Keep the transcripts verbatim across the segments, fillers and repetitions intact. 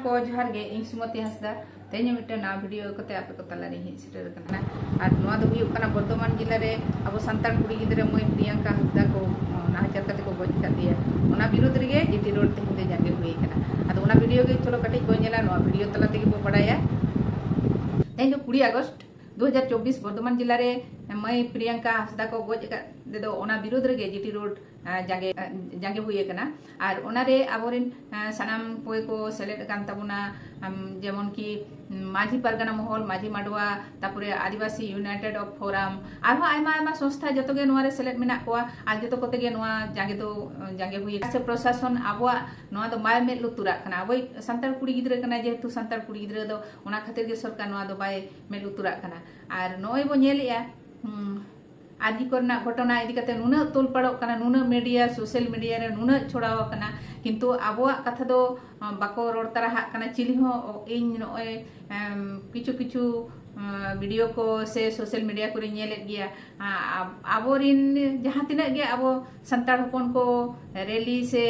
ᱠᱚ ᱡᱚᱦᱟᱨ ᱜᱮ, ᱤᱧ ᱥᱩᱢᱚᱛᱤ ᱦᱟᱸᱥᱫᱟ᱾ ᱛᱮᱦᱮᱧ ᱢᱤᱫᱴᱮᱱ ᱱᱟᱣᱟ ᱵᱷᱤᱰᱤᱭᱳ ᱠᱟᱛᱮ ᱟᱯᱮ ᱠᱚ ᱛᱟᱞᱟᱨᱤᱧ ᱦᱮᱡ ᱥᱮᱴᱮᱨ ᱟᱠᱟᱱᱟ᱾ ᱟᱨ ᱱᱚᱣᱟ ᱫᱚ ᱦᱩᱭᱩᱜ ᱠᱟᱱᱟ ᱵᱚᱨᱫᱷᱚᱢᱟᱱ ᱡᱮᱞᱟ ᱨᱮ ᱟᱵᱚ ᱥᱟᱱᱛᱟᱲ ᱠᱩᱲᱤ ᱜᱤᱫᱽᱨᱟᱹ ᱢᱟᱹᱭ ᱯᱨᱤᱭᱟᱝᱠᱟ ᱦᱟᱸᱥᱫᱟ ᱠᱚ, ᱚ, ᱱᱟᱦᱟᱪᱟᱨ ᱠᱟᱛᱮ ᱠᱚ ᱜᱚᱡ ᱟᱠᱟᱫᱮᱭᱟ, ᱚᱱᱟ ᱵᱤᱨᱩᱫᱽ ᱨᱮᱜᱮ ᱡᱤᱴᱤ ᱨᱳᱰ ᱛᱮᱦᱮᱧ ᱫᱚ ᱡᱟᱸᱜᱮ ᱦᱩᱭ ᱟᱠᱟᱱᱟ᱾ ᱟᱫᱚ ᱚᱱᱟ ᱵᱷᱤᱰᱤᱭᱳ ᱜᱮ ᱪᱚᱞᱚ ᱠᱟᱹᱴᱤᱡ ᱵᱚᱱ ᱧᱮᱞᱟ, ᱱᱚᱣᱟ ᱵᱷᱤᱰᱤᱭᱳ ᱛᱟᱞᱟ ᱛᱮᱜᱮ ᱵᱚ ᱵᱟᱲᱟᱭᱟ᱾ ᱛᱮᱦᱮᱧ ᱫᱚ ᱠᱩᱲᱤ ᱟᱜᱚᱥᱴ ᱫᱩ ᱦᱟᱡᱟᱨ ᱪᱚᱵᱵᱤᱥ ᱵᱚᱨᱫᱷᱚᱢᱟᱱ ᱡᱮᱞᱟ ᱨᱮ ᱢᱟᱹᱭ ᱯᱨᱤᱭᱟᱝᱠᱟ ᱦᱟᱸᱥᱫᱟ ᱠᱚ ᱜᱚᱡ ᱟᱠᱟᱫ ᱛᱮᱫᱚ ᱚᱱᱟ ᱵᱤᱨᱩᱫᱽ ᱨᱮᱜᱮ ᱡᱤᱴᱤ ᱨᱳᱰ, ᱟ, ᱡᱟᱸᱜᱮ, ᱟ, ᱡᱟᱸᱜᱮ ᱦᱩᱭ ᱟᱠᱟᱱᱟ᱾ ᱟᱨ ᱚᱱᱟᱨᱮ ᱟᱵᱚᱨᱮᱱ, ᱟ, ᱥᱟᱱᱟᱢ ᱠᱚᱜᱮ ᱠᱚ ᱥᱮᱞᱮᱫ ᱟᱠᱟᱱ ᱛᱟᱵᱚᱱᱟ, ᱟᱢ, ᱡᱮᱢᱚᱱ ᱠᱤ ᱢᱟᱹᱡᱷᱤ ᱯᱟᱨᱜᱟᱱᱟ ᱢᱚᱦᱚᱞ, ᱢᱟᱹᱡᱷᱤ ᱢᱟᱰᱣᱟ, ᱛᱟᱯᱚᱨᱮ ᱟᱹᱫᱤᱵᱟᱹᱥᱤ ᱤᱭᱩᱱᱟᱭᱴᱮᱰ ᱚᱯᱷ ᱯᱷᱳᱨᱟᱢ, ᱟᱨᱦᱚᱸ ᱟᱭᱢᱟ ᱟᱭᱢᱟ ᱥᱚᱝᱥᱛᱷᱟ ᱡᱚᱛᱚ ᱜᱮ ᱱᱚᱣᱟ ᱨᱮ ᱥᱮᱞᱮᱫ ᱢᱮᱱᱟᱜ ᱠᱚᱣᱟ᱾ ᱟᱨ ᱡᱚᱛᱚ ᱠᱚᱛᱮ ᱜᱮ ᱱᱚᱣᱟ ᱡᱟᱸᱜᱮ ᱫᱚ, ᱟ, ᱡᱟᱸᱜᱮ ᱦᱩᱭ ᱟᱠᱟᱱᱟ᱾ ᱥᱮ ᱯᱨᱚᱥᱟᱥᱚᱱ ᱟᱵᱚᱣᱟᱜ ᱱᱚᱣᱟ ᱫᱚ ᱵᱟᱭ ᱢᱮᱫ ᱞᱩᱛᱩᱨᱟᱜ ᱠᱟᱱᱟ᱾ ᱟᱵᱚᱭᱤᱡ ᱥᱟᱱᱛᱟᱲ ᱠᱩᱲᱤ ᱜᱤᱫᱽᱨᱟᱹ ᱠᱟᱱᱟᱭ, ᱡᱮᱦᱮᱛᱩ ᱥᱟᱱᱛᱟᱲ ᱠᱩᱲᱤ ᱜᱤᱫᱽᱨᱟᱹ ᱫᱚ ᱚᱱᱟ ᱠᱷᱟᱹᱛᱤᱨ ᱜᱮ ᱥᱚᱨᱠᱟᱨ ᱱᱚᱣᱟ ᱫᱚ ᱵᱟᱭ ᱢᱮᱫ ᱞᱩᱛᱩᱨᱟᱜ ᱠᱟᱱᱟ᱾ ᱟᱨ ᱱᱚᱜᱼᱚᱭ ᱵᱚ ᱧᱮᱞᱮᱜᱼᱟ, ᱦᱩᱸ, ᱟᱨ ᱡᱤ ᱠᱚᱨᱮᱱᱟᱜ ᱜᱷᱚᱴᱚᱱᱟ ᱤᱫᱤ ᱠᱟᱛᱮ ᱱᱩᱱᱟᱹᱜ ᱛᱚᱞ ᱯᱟᱲᱚᱜ ᱠᱟᱱᱟ, ᱱᱩᱱᱟᱹᱜ ᱢᱤᱰᱤᱭᱟ, ᱥᱳᱥᱟᱞ ᱢᱤᱰᱤᱭᱟ ᱨᱮ ᱱᱩᱱᱟᱹᱜ ᱪᱷᱚᱲᱟᱣ ᱟᱠᱟᱱᱟ, ᱠᱤᱱᱛᱩ ᱟᱵᱚᱣᱟᱜ ᱠᱟᱛᱷᱟ ᱫᱚ, ᱟᱸ, ᱵᱟᱠᱚ ᱨᱚᱲ ᱛᱟᱨᱟᱦᱟᱜ ᱠᱟᱱᱟ ᱪᱤᱞᱤ ᱦᱚᱸ᱾ ᱤᱧ ᱱᱚᱜᱼᱚᱭ, ᱮᱢ, ᱠᱤᱪᱷᱩ ᱠᱤᱪᱷᱩ, ᱟᱸ, ᱵᱷᱤᱰᱤᱭᱳ ᱠᱚ ᱥᱮ ᱥᱳᱥᱟᱞ ᱢᱤᱰᱤᱭᱟ ᱠᱚᱨᱮᱧ ᱧᱮᱞᱮᱫ ᱜᱮᱭᱟ᱾ ᱟᱸ, ᱟᱵ-, ᱟᱵᱚᱨᱤᱱ ᱡᱟᱦᱟᱸ ᱛᱤᱱᱟᱹᱜ ᱜᱮ ᱟᱵᱚ ᱥᱟᱱᱛᱟᱲ ᱦᱚᱯᱚᱱ ᱠᱚ ᱨᱮᱞᱤ ᱥᱮ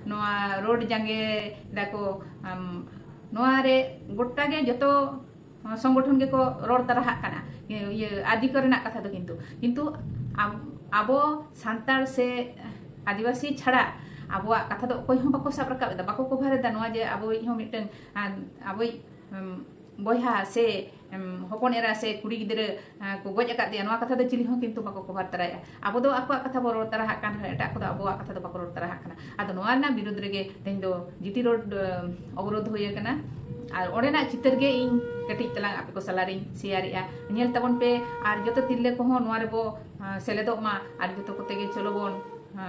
ᱱᱚᱣᱟ ᱨᱳᱰ ᱡᱟᱸᱜᱮ ᱫᱟᱠᱚ, ᱟᱢ, ᱱᱚᱣᱟ ᱨᱮ ᱜᱚᱴᱟ ᱜᱮ ᱡᱚᱛᱚ ᱥᱚᱝᱜᱚᱴᱷᱚᱱ ᱜᱮᱠᱚ ᱨᱚᱲ ᱛᱟᱨᱟᱦᱟᱜ ᱠᱟᱱᱟ᱾ ᱤᱭᱟᱹ, ᱟᱨ ᱡᱤ ᱠᱚᱨᱮᱱᱟᱜ ᱠᱟᱛᱷᱟ ᱫᱚ ᱠᱤᱱᱛᱩ, ᱠᱤᱱᱛᱩ ᱟᱵ-, ᱟᱵᱚ ᱥᱟᱱᱛᱟᱲ ᱥᱮ ᱟᱹᱫᱤᱵᱟᱹᱥᱤ ᱪᱷᱟᱲᱟ ᱟᱵᱚᱣᱟᱜ ᱠᱟᱛᱷᱟ ᱫᱚ ᱚᱠᱚᱭ ᱦᱚᱸ ᱵᱟᱠᱚ ᱥᱟᱵ ᱨᱟᱠᱟᱵ ᱮᱫᱟ, ᱵᱟᱠᱚ ᱠᱚᱵᱷᱟᱨ ᱮᱫᱟ᱾ ᱱᱚᱣᱟ ᱡᱮ ᱟᱵᱚᱭᱤᱡ ᱦᱚᱸ ᱢᱤᱫᱴᱟᱝ, ᱟᱨ ᱟᱵᱚᱭᱤᱡ, ᱩᱢ, ᱵᱚᱭᱦᱟ ᱥᱮ, ᱩᱢ, ᱦᱚᱯᱚᱱ ᱮᱨᱟ ᱥᱮ ᱠᱩᱲᱤ ᱜᱤᱫᱽᱨᱟᱹ, ᱟ, ᱠᱚ ᱜᱚᱡ ᱟᱠᱟᱫ ᱫᱮᱭᱟ, ᱱᱚᱣᱟ ᱠᱟᱛᱷᱟ ᱫᱚ ᱪᱤᱞᱤ ᱦᱚᱸ ᱠᱤᱱᱛᱩ ᱵᱟᱠᱚ ᱠᱚᱵᱷᱟᱨ ᱛᱟᱨᱟᱭᱮᱫᱼᱟ᱾ ᱟᱵᱚ ᱫᱚ ᱟᱠᱚᱣᱟᱜ ᱠᱟᱛᱷᱟ ᱵᱚ ᱨᱚᱲ ᱛᱟᱨᱟᱦᱟᱜ ᱠᱟᱱ ᱨᱮᱦᱚᱸ, ᱮᱴᱟᱜ ᱠᱚᱫᱚ ᱟᱵᱚᱣᱟᱜ ᱠᱟᱛᱷᱟ ᱫᱚ ᱵᱟᱠᱚ ᱨᱚᱲ ᱛᱟᱨᱟᱦᱟᱜ ᱠᱟᱱᱟ᱾ ᱟᱫᱚ ᱱᱚᱣᱟ ᱨᱮᱱᱟᱜ ᱵᱤᱨᱩᱫᱽ ᱨᱮᱜᱮ ᱛᱮᱦᱮᱧ ᱫᱚ ᱡᱤᱴᱤ ᱨᱳᱰ, ᱟ, ᱚᱵᱚᱨᱳᱫᱷ ᱦᱩᱭ ᱟᱠᱟᱱᱟ᱾ ᱟᱨ ᱚᱸᱰᱮᱱᱟᱜ ᱪᱤᱛᱟᱹᱨ ᱜᱮ ᱤᱧ ᱠᱟᱹᱴᱤᱡ ᱛᱟᱞᱟᱝ ᱟᱯᱮ ᱠᱚ ᱥᱟᱞᱟᱨᱤᱧ ᱥᱮᱭᱟᱨᱮᱜᱼᱟ᱾ ᱧᱮᱞ ᱛᱟᱵᱚᱱ ᱯᱮ, ᱟᱨ ᱡᱚᱛᱚ ᱛᱤᱨᱞᱟᱹ ᱠᱚᱦᱚᱸ ᱱᱚᱣᱟ ᱨᱮᱵᱚ, ᱟ, ᱥᱮᱞᱮᱫᱚᱜ ᱢᱟ, ᱟᱨ ᱡᱚᱛᱚ ᱠᱚᱛᱮ ᱜᱮ ᱪᱚᱞᱚ ᱵᱚᱱ, ᱟ,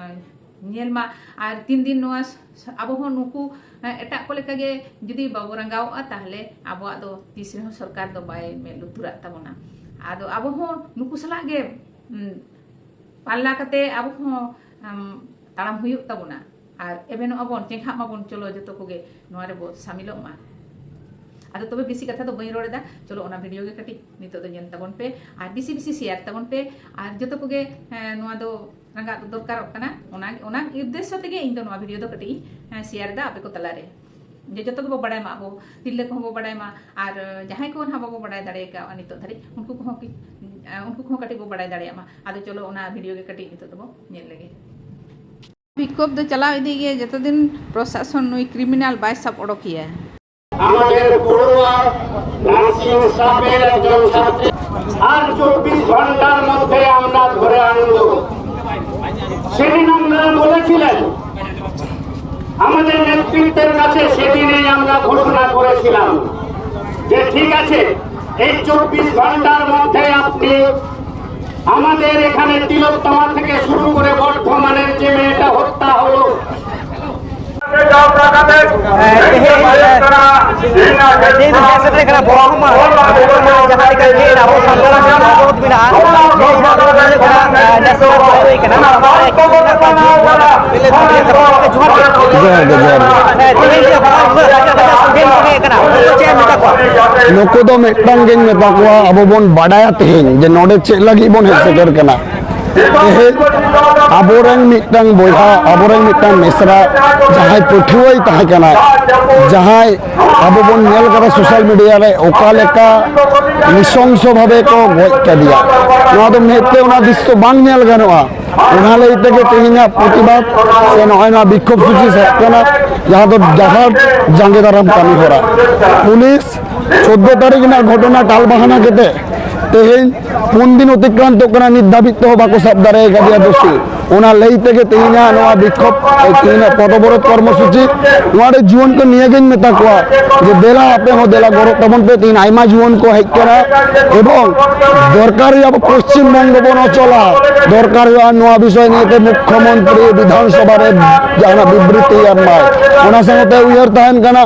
ᱧᱮᱞ ᱢᱟ᱾ ᱟᱨ ᱛᱤᱱ ᱫᱤᱱ ᱱᱚᱣᱟ ᱥ-, ᱟᱵᱚ ᱦᱚᱸ ᱱᱩᱠᱩ, ᱟ, ᱮᱴᱟᱜ ᱠᱚ ᱞᱮᱠᱟ ᱜᱮ ᱡᱩᱫᱤ ᱵᱟᱵᱚ ᱨᱟᱸᱜᱟᱣᱚᱜᱼᱟ, ᱛᱟᱦᱚᱞᱮ ᱟᱵᱚᱣᱟᱜ ᱫᱚ ᱛᱤᱥ ᱨᱮᱦᱚᱸ ᱥᱚᱨᱠᱟᱨ ᱫᱚ ᱵᱟᱭ ᱢᱮᱫ ᱞᱩᱛᱩᱨᱟᱜ ᱛᱟᱵᱚᱱᱟ᱾ ᱟᱫᱚ ᱟᱵᱚ ᱦᱚᱸ ᱱᱩᱠᱩ ᱥᱟᱞᱟᱜ ᱜᱮ, ᱩᱢ, ᱯᱟᱞᱞᱟ ᱠᱟᱛᱮ ᱟᱵᱚ ᱦᱚᱸ, ᱟᱢ, ᱛᱟᱲᱟᱢ ᱦᱩᱭᱩᱜ ᱛᱟᱵᱚᱱᱟ᱾ ᱟᱨ ᱮᱵᱷᱮᱱᱚᱜᱼᱟ ᱵᱚᱱ, ᱪᱮᱸᱜᱷᱟᱜ ᱢᱟᱵᱚᱱ, ᱪᱚᱞᱚ ᱡᱚᱛᱚ ᱠᱚᱜᱮ ᱱᱚᱣᱟ ᱨᱮᱵᱚ ᱥᱟᱢᱤᱞᱚᱜ ᱢᱟ᱾ ᱟᱫᱚ ᱛᱚᱵᱮ ᱵᱮᱥᱤ ᱠᱟᱛᱷᱟ ᱫᱚ ᱵᱟᱹᱧ ᱨᱚᱲ ᱮᱫᱟ, ᱪᱚᱞᱚ ᱚᱱᱟ ᱵᱷᱤᱰᱤᱭᱳ ᱜᱮ ᱠᱟᱹᱴᱤᱡ ᱱᱤᱛᱚᱜ ᱫᱚ ᱧᱮᱞ ᱛᱟᱵᱚᱱ ᱯᱮ, ᱟᱨ ᱵᱮᱥᱤ ᱵᱮᱥᱤ ᱥᱮᱭᱟᱨ ᱛᱟᱵᱚᱱ ᱯᱮ, ᱟᱨ ᱡᱚᱛᱚ ᱠᱚᱜᱮ, ᱮᱸ, ᱱᱚᱣᱟ ᱫᱚ ᱨᱟᱸᱜᱟᱜ ᱫᱚᱨᱠᱟᱨᱚᱜ ᱠᱟᱱᱟ᱾ ᱚᱱᱟ, ᱚᱱᱟ ᱩᱫᱽᱫᱮᱥᱥᱚ ᱛᱮᱜᱮ ᱤᱧ ᱫᱚ ᱱᱚᱣᱟ ᱵᱷᱤᱰᱤᱭᱳ ᱫᱚ ᱠᱟᱹᱴᱤᱡ ᱤᱧ, ᱮᱸ, ᱥᱮᱭᱟᱨ ᱮᱫᱟ ᱟᱯᱮ ᱠᱚ ᱛᱟᱞᱟᱨᱮ᱾ ᱡᱮ ᱡᱚᱛᱚ ᱜᱮᱵᱚ ᱵᱟᱲᱟᱭ ᱢᱟ, ᱟᱵᱚ ᱛᱤᱨᱞᱟᱹ ᱠᱚᱦᱚᱸ ᱵᱚ ᱵᱟᱲᱟᱭ ᱢᱟ, ᱟᱨ ᱡᱟᱦᱟᱸᱭ ᱠᱚ ᱱᱟᱦᱟᱜ ᱵᱟᱵᱚ ᱵᱟᱲᱟᱭ ᱫᱟᱲᱮ ᱟᱠᱟᱫᱼᱟ ᱱᱤᱛᱚᱜ ᱫᱷᱟᱹᱨᱤᱡ, ᱩᱱᱠᱩ ᱠᱚᱦᱚᱸ ᱠᱤ, ᱩᱱᱠᱩ ᱠᱚᱦᱚᱸ ᱠᱟᱹᱴᱤᱡ ᱵᱚ ᱵᱟᱲᱟᱭ ᱫᱟᱲᱮᱭᱟᱜ ᱢᱟ᱾ ᱟᱫᱚ ᱪᱚᱞᱚ, ᱚᱱᱟ ᱵᱷᱤᱰᱤᱭᱳ ᱜᱮ ᱠᱟᱹᱴᱤᱡ ᱱᱤᱛᱚᱜ ᱫᱚᱵᱚ ᱧᱮᱞ ᱞᱮᱜᱮ᱾ বিক্ষোভ ᱫᱚ ᱪᱟᱞᱟᱣ ᱤᱫᱤ ᱜᱮ, ᱡᱚᱛᱚ ᱫᱤᱱ ᱯᱨᱚᱥᱟᱥᱚᱱ ᱱᱩᱭ ᱠᱨᱤᱢᱤᱱᱟᱞ ᱵᱟᱭ ᱥᱟᱵ ᱚᱰᱚᱠᱮᱭᱟ᱾ আমাদের পড়ুয়া নার্সিং স্টাফের একজন ছাত্রী আর চব্বিশ ঘন্টার মধ্যে আমরা ধরে আনব। সেদিন আপনারা বলেছিলেন, আমাদের নেতৃত্বের কাছে সেদিনেই আমরা ঘোষণা করেছিলাম যে ঠিক আছে, এই চব্বিশ ঘন্টার মধ্যে আপনি আমাদের এখানে তিলোত্তমা থেকে শুরু করে বর্ধমানের যে মেয়েটা হত্যা হলো, ᱛᱮᱦᱮᱧ ᱥᱮᱴᱮᱨ ᱠᱟᱱᱟ ᱵᱚᱨᱫᱷᱚᱢᱟᱱ, ᱡᱟᱦᱟᱸ ᱞᱮᱠᱟ ᱛᱮᱦᱮᱧ ᱟᱵᱚ ᱥᱟᱱᱛᱟᱲᱟᱜ ᱡᱟᱦᱟᱸ ᱚᱵᱚᱨᱳᱫᱷ ᱢᱮᱱᱟᱜᱼᱟ, ᱱᱚᱣᱟ ᱫᱚ ᱦᱩᱭᱩᱜ ᱠᱟᱱᱟ ᱱᱮᱥᱱᱟᱞ ᱦᱟᱭᱣᱮ ᱠᱟᱱᱟ᱾ ᱡᱚᱦᱟᱨ ᱜᱮ, ᱡᱚᱦᱟᱨ ᱜᱮ᱾ ᱛᱮᱦᱮᱧ ᱡᱮ ᱦᱚᱲ ᱩᱱᱟᱹᱜ ᱨᱟᱡᱟ ᱨᱟᱡᱟ ᱥᱟᱸᱜᱮ ᱥᱟᱸᱜᱮ ᱠᱟᱱᱟ, ᱩᱱᱠᱩ ᱪᱮᱫ ᱮᱢ ᱢᱮᱛᱟ ᱠᱚᱣᱟ? ᱱᱩᱠᱩ ᱫᱚ ᱢᱤᱫᱴᱟᱝ ᱜᱤᱧ ᱢᱮᱛᱟ ᱠᱚᱣᱟ, ᱟᱵᱚ ᱵᱚᱱ ᱵᱟᱰᱟᱭᱟ ᱛᱮᱦᱮᱧ ᱡᱮ ᱱᱚᱰᱮ ᱪᱮᱫ ᱞᱟᱹᱜᱤᱫ ᱵᱚᱱ ᱦᱮᱡ ᱥᱮᱴᱮᱨ ᱠᱟᱱᱟ᱾ ᱛᱮᱦᱮᱧ ᱟᱵᱚᱨᱮᱱ ᱢᱤᱫᱴᱟᱝ ᱵᱚᱭᱦᱟ, ᱟᱵᱚᱨᱮᱱ ᱢᱤᱫᱴᱟᱝ ᱢᱤᱥᱨᱟ, ᱡᱟᱦᱟᱸᱭ ᱯᱟᱹᱴᱷᱩᱣᱟᱹᱭ ᱛᱟᱦᱮᱸ ᱠᱟᱱᱟ, ᱡᱟᱦᱟᱸᱭ ᱟᱵᱚ ᱵᱚᱱ ᱧᱮᱞ ᱠᱟᱫᱟ ᱥᱳᱥᱟᱞ ᱢᱤᱰᱤᱭᱟ ᱨᱮ ᱚᱠᱟ ᱞᱮᱠᱟ ᱱᱤᱥᱚᱝᱥᱚ ᱵᱷᱟᱵᱮ ᱠᱚ ᱜᱚᱡ ᱠᱟᱫᱮᱭᱟ᱾ ᱱᱚᱣᱟ ᱫᱚ ᱢᱮᱫ ᱛᱮ ᱚᱱᱟ ᱫᱨᱤᱥᱥᱚ ᱵᱟᱝ ᱧᱮᱞ ᱜᱟᱱᱚᱜᱼᱟ᱾ ᱚᱱᱟ ᱞᱟᱹᱭ ᱛᱮᱜᱮ ᱛᱮᱦᱮᱧᱟᱜ ᱯᱨᱚᱛᱤᱵᱟᱫ ᱥᱮ ᱱᱚᱜᱼᱚᱭ ᱱᱚᱣᱟ ᱵᱤᱠᱠᱷᱳᱵ ᱥᱩᱪᱤ ᱥᱟᱵ ᱠᱟᱱᱟ, ᱡᱟᱦᱟᱸ ᱫᱚ ᱰᱟᱦᱟᱨ ᱡᱟᱸᱜᱮ ᱫᱟᱨᱟᱢ ᱠᱟᱹᱢᱤ ᱦᱚᱨᱟ᱾ ᱯᱩᱞᱤᱥ ᱪᱳᱫᱽᱫᱳ ᱛᱟᱹᱨᱤᱠᱷ ᱨᱮᱱᱟᱜ ᱜᱷᱚᱴᱚᱱᱟ ᱴᱟᱞ ᱵᱟᱦᱟᱱᱟ ᱠᱟᱛᱮ ᱛᱮᱦᱮᱧ ᱯᱩᱱ ᱫᱤᱱ ᱚᱛᱤᱠᱨᱟᱱᱛᱚ ᱠᱟᱱᱟ, ᱱᱤᱛ ᱫᱷᱟᱹᱵᱤᱡ ᱛᱮᱦᱚᱸ ᱵᱟᱠᱚ ᱥᱟᱵ ᱫᱟᱲᱮ ᱟᱠᱟᱫᱮᱭᱟ ᱫᱳᱥᱤ᱾ ᱚᱱᱟ ᱞᱟᱹᱭ ᱛᱮᱜᱮ ᱛᱮᱦᱮᱧᱟᱜ ᱱᱚᱣᱟ ᱵᱤᱠᱠᱷᱳᱵ, ᱛᱮᱦᱮᱧᱟᱜ ᱯᱚᱫᱚᱵᱚᱨᱳᱫᱷ ᱠᱚᱨᱢᱚᱥᱩᱪᱤ᱾ ᱱᱚᱣᱟ ᱨᱮ ᱡᱩᱣᱟᱹᱱ ᱠᱚ ᱱᱤᱭᱟᱹ ᱜᱤᱧ ᱢᱮᱛᱟ ᱠᱚᱣᱟ ᱡᱮ ᱫᱮᱞᱟ ᱟᱯᱮ ᱦᱚᱸ ᱫᱮᱞᱟ ᱜᱚᱲᱚᱜ ᱛᱟᱵᱚᱱ ᱯᱮ᱾ ᱛᱮᱦᱮᱧ ᱟᱭᱢᱟ ᱡᱩᱣᱟᱹᱱ ᱠᱚ ᱦᱮᱡ ᱠᱟᱱᱟ ᱮᱵᱚᱝ ᱫᱚᱨᱠᱟᱨ ᱦᱩᱭᱩᱜᱼᱟ ᱟᱵᱚ ᱯᱚᱥᱪᱤᱢ ᱵᱚᱝᱜᱚ ᱵᱚᱱ ᱚᱪᱚᱞᱟ, ᱫᱚᱨᱠᱟᱨ ᱦᱩᱭᱩᱜᱼᱟ ᱱᱚᱣᱟ ᱵᱤᱥᱚᱭ ᱱᱤᱭᱮ ᱛᱮ ᱢᱩᱠᱠᱷᱚᱢᱚᱱᱛᱨᱤ ᱵᱤᱫᱷᱟᱱ ᱥᱚᱵᱷᱟ ᱨᱮ ᱡᱟᱦᱟᱱᱟᱜ ᱵᱤᱵᱨᱤᱛᱤ ᱮᱢ ᱢᱟᱭ᱾ ᱚᱱᱟ ᱥᱟᱶᱛᱮ ᱩᱭᱦᱟᱹᱨ ᱛᱟᱦᱮᱱ ᱠᱟᱱᱟ,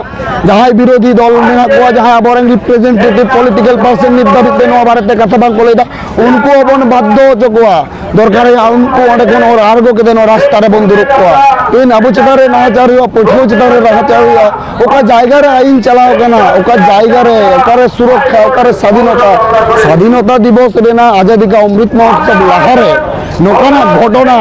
ᱡᱟᱦᱟᱸᱭ ᱵᱤᱨᱳᱫᱷᱤ ᱫᱚᱞ ᱢᱮᱱᱟᱜ ᱠᱚᱣᱟ, ᱡᱟᱦᱟᱸᱭ ᱟᱵᱚᱨᱮᱱ ᱨᱤᱯᱨᱮᱡᱮᱱᱴᱮᱴᱤᱵᱷ ᱯᱚᱞᱤᱴᱤᱠᱟᱞ ᱯᱟᱨᱥᱚᱱ ᱱᱤᱛ ᱫᱷᱟᱹᱵᱤᱡ ᱛᱮ ᱱᱚᱣᱟ ᱵᱟᱨᱮᱛᱮ ᱠᱟᱛᱷᱟ ᱵᱟᱝ ᱠᱚ ᱞᱟᱹᱭᱫᱟ, ᱩᱱᱠᱩ ᱦᱚᱸᱵᱚᱱ ᱵᱟᱫᱽᱫᱷᱚ ᱦᱚᱪᱚ ᱠᱚᱣᱟ᱾ ᱫᱚᱨᱠᱟᱨ ᱦᱩᱭᱩᱜᱼᱟ ᱩᱱᱠᱩ ᱚᱸᱰᱮ ᱠᱷᱚᱱ ᱟᱬᱜᱚ ᱠᱟᱛᱮ ᱱᱚᱣᱟ ᱨᱟᱥᱛᱟ ᱨᱮᱵᱚᱱ ᱫᱩᱲᱩᱵ ᱠᱚᱣᱟ᱾ ᱛᱮᱦᱮᱧ ᱟᱵᱚ ᱪᱮᱛᱟᱱ ᱨᱮ ᱱᱟᱦᱟᱪᱟᱨ ᱦᱩᱭᱩᱜᱼᱟ, ᱯᱟᱹᱴᱷᱩᱣᱟᱹ ᱪᱮᱛᱟᱱ ᱨᱮ ᱱᱟᱦᱟᱪᱟᱨ ᱦᱩᱭᱩᱜᱼᱟ, ᱚᱠᱟ ᱡᱟᱭᱜᱟ ᱨᱮ ᱟᱹᱭᱤᱱ ᱪᱟᱞᱟᱣ ᱠᱟᱱᱟ, ᱚᱠᱟ ᱡᱟᱭᱜᱟ ᱨᱮ, ᱚᱠᱟᱨᱮ ᱥᱩᱨᱚᱠᱠᱷᱟ, ᱚᱠᱟᱨᱮ ᱥᱟᱫᱷᱤᱱᱚᱛᱟ? ᱥᱟᱫᱷᱤᱱᱚᱛᱟ ᱫᱤᱵᱚᱥ ᱨᱮᱱᱟᱜ ᱟᱡᱟᱫᱤ ᱠᱟ ᱚᱢᱨᱤᱛ ᱢᱚᱦᱳᱛᱥᱚᱵ ᱞᱟᱦᱟᱨᱮ ᱱᱚᱝᱠᱟᱱᱟᱜ ᱜᱷᱚᱴᱚᱱᱟ,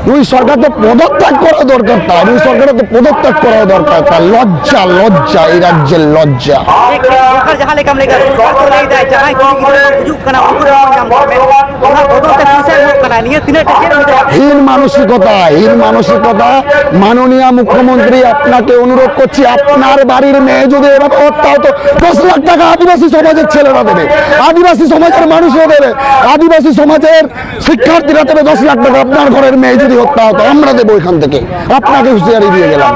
ᱱᱩᱭ ᱥᱚᱨᱠᱟᱨ ᱫᱚ ᱯᱚᱫᱚᱛᱛᱟᱜᱽ ᱠᱚᱨᱟᱣ ᱫᱚᱨᱠᱟᱨ ᱛᱟᱭ, ᱱᱩᱭ ᱥᱚᱨᱠᱟᱨ ᱫᱚ ᱯᱚᱫᱚᱛᱛᱟᱜᱽ ᱠᱚᱨᱟᱣ ᱫᱚᱨᱠᱟᱨ ᱛᱟᱭ᱾ ᱞᱚᱡᱡᱟ, ᱞᱚᱡᱡᱟ, ᱮ ᱨᱟᱡᱽᱡᱮ ᱞᱚᱡᱡᱟ᱾ ᱴᱷᱤᱠ, ᱴᱷᱤᱠ᱾ ᱥᱚᱨᱠᱟᱨ ᱡᱟᱦᱟᱸ ᱞᱮᱠᱟᱢ ᱞᱟᱹᱭ ᱠᱮᱫᱟ, ᱥᱚᱨᱠᱟᱨ ᱫᱚ ᱞᱟᱹᱭ ᱫᱟᱭ ᱡᱟᱦᱟᱸᱭ ᱠᱩᱲᱤ ᱜᱤᱫᱽᱨᱟᱹ ᱠᱚ ᱜᱩᱡᱩᱜ ᱠᱟᱱᱟ, ᱩᱱᱠᱩ ᱫᱚ ᱵᱟᱝ ᱧᱟᱢ ᱠᱚᱣᱟ, ᱢᱮᱱᱠᱷᱟᱱ ᱚᱱᱟ ᱵᱚᱫᱚᱞ ᱛᱮ ᱯᱚᱭᱥᱟ ᱮᱢᱚᱜ ᱠᱟᱱᱟ, ᱱᱤᱭᱟᱹ ᱛᱤᱱᱟᱹᱜ ᱴᱟ ᱪᱮᱫ ᱮᱢ ᱢᱮᱛᱟᱭᱟ? হীন মানসিকতা, হীন মানসিকতা। মাননীয় মুখ্যমন্ত্রী, আপনাকে অনুরোধ করছি, আপনার বাড়ির মেয়ে যদি এভাবে হত্যা হতো, দশ লাখ টাকা আদিবাসী সমাজের ছেলেরা দেবে, আদিবাসী সমাজের মানুষরা দেবে, আদিবাসী সমাজের শিক্ষার্থীরা দেবে দশ লাখ টাকা। আপনার ঘরের মেয়ে যদি হত্যা হতো, আমরা দেবো এখান থেকে। আপনাকে হুঁশিয়ারি দিয়ে গেলাম।